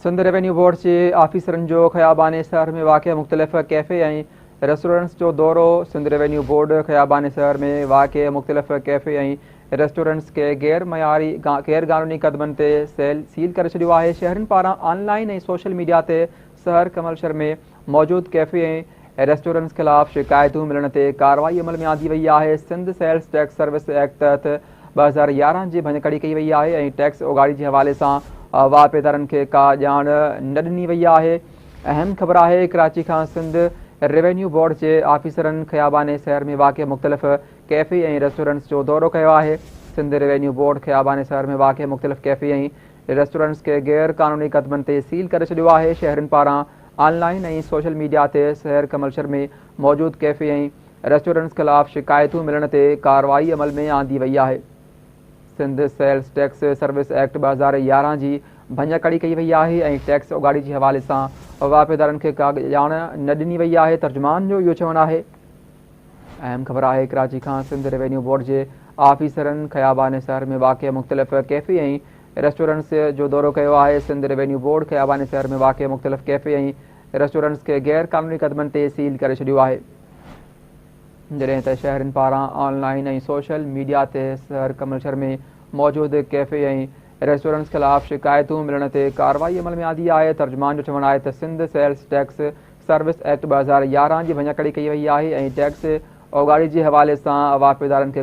Sindh revenue board جي آفيسرن جو خيابان سحر ۾ واقع مختلف ڪيفي ۽ ريسٽورنٽس جو دورو. سنڌ ريونيو بورڊ خيابان سحر ۾ واقع مختلف ڪيفي ۽ ريسٽورنٽس کي غير معياري غير قانوني قدمن تي سيل سيل ڪري ڇڏيو آهي. شهرين پاران آن لائن ۽ سوشل ميڊيا تي سحر ڪمل شھر ۾ موجود ڪيفي ۽ ريسٽورنٽس خلاف شڪايتون ملڻ تي ڪارروائي عمل ۾ آندي وئي آهي. Sindh sales tax service act تحت 2011 جي ڀڃڪڙي ڪئي وئي آهي ۽ ٽيڪس اوڳاڙي جي حوالي سان واهپيدارن کي ڪا ڄاڻ نه ڏني وئي آهي. اهم خبر آهي ڪراچي کان سنڌ ريونيو بورڊ جي آفيسرن خيابان سحر ۾ واقع مختلف ڪيفي ۽ ريسٽورنٽس جو دورو ڪيو آهي. سنڌ ريونيو بورڊ خيابان سحر ۾ واقع مختلف ڪيفي ۽ ريسٽورنٽس کي غير قانوني قدمن تي سيل ڪري ڇڏيو آهي. شهرين پاران آن لائن ۽ سوشل ميڊيا تي سحر ڪملشر ۾ موجود ڪيفي ۽ ريسٽورنٽس خلاف شڪايتون ملڻ تي ڪارروائي عمل ۾ آندي وئي آهي. Sindh sales tax service act 2011 جي ڀڃڪڙي ڪئي وئي آهي ۽ ٽيڪس اوڳاڙي جي حوالي سان واهپيدارن کي ڪا ڄاڻ نه ڏني وئي آهي، ترجمان جو اهو چوڻ آهي. اهم خبر آهي ڪراچي کان سنڌ ريونيو بورڊ جي آفيسرن خيابان سحر ۾ واقع مختلف ڪيفي ۽ ريسٽورنٽس جو دورو ڪيو آهي. سنڌ ريونيو بورڊ خيابان سحر ۾ واقع مختلف ڪيفي ۽ ريسٽورنٽس کي غير قانوني قدمن تي سيل ڪري ڇڏيو آهي. جڏهن ته شهرين پاران آن لائن ۽ سوشل ميڊيا تي سحر ڪملشر ۾ موجود ڪيفي ۽ ريسٽورنٽس خلاف شڪايتون ملڻ تي ڪارروائي عمل ۾ آندي آهي. ترجمان جو چوڻ آهي ته Sindh sales tax service act 2011 جي ڀڃڪڙي ڪئي وئي آهي ۽ ٽيڪس اوڳاڙي جي حوالي سان واهپيدارن کي.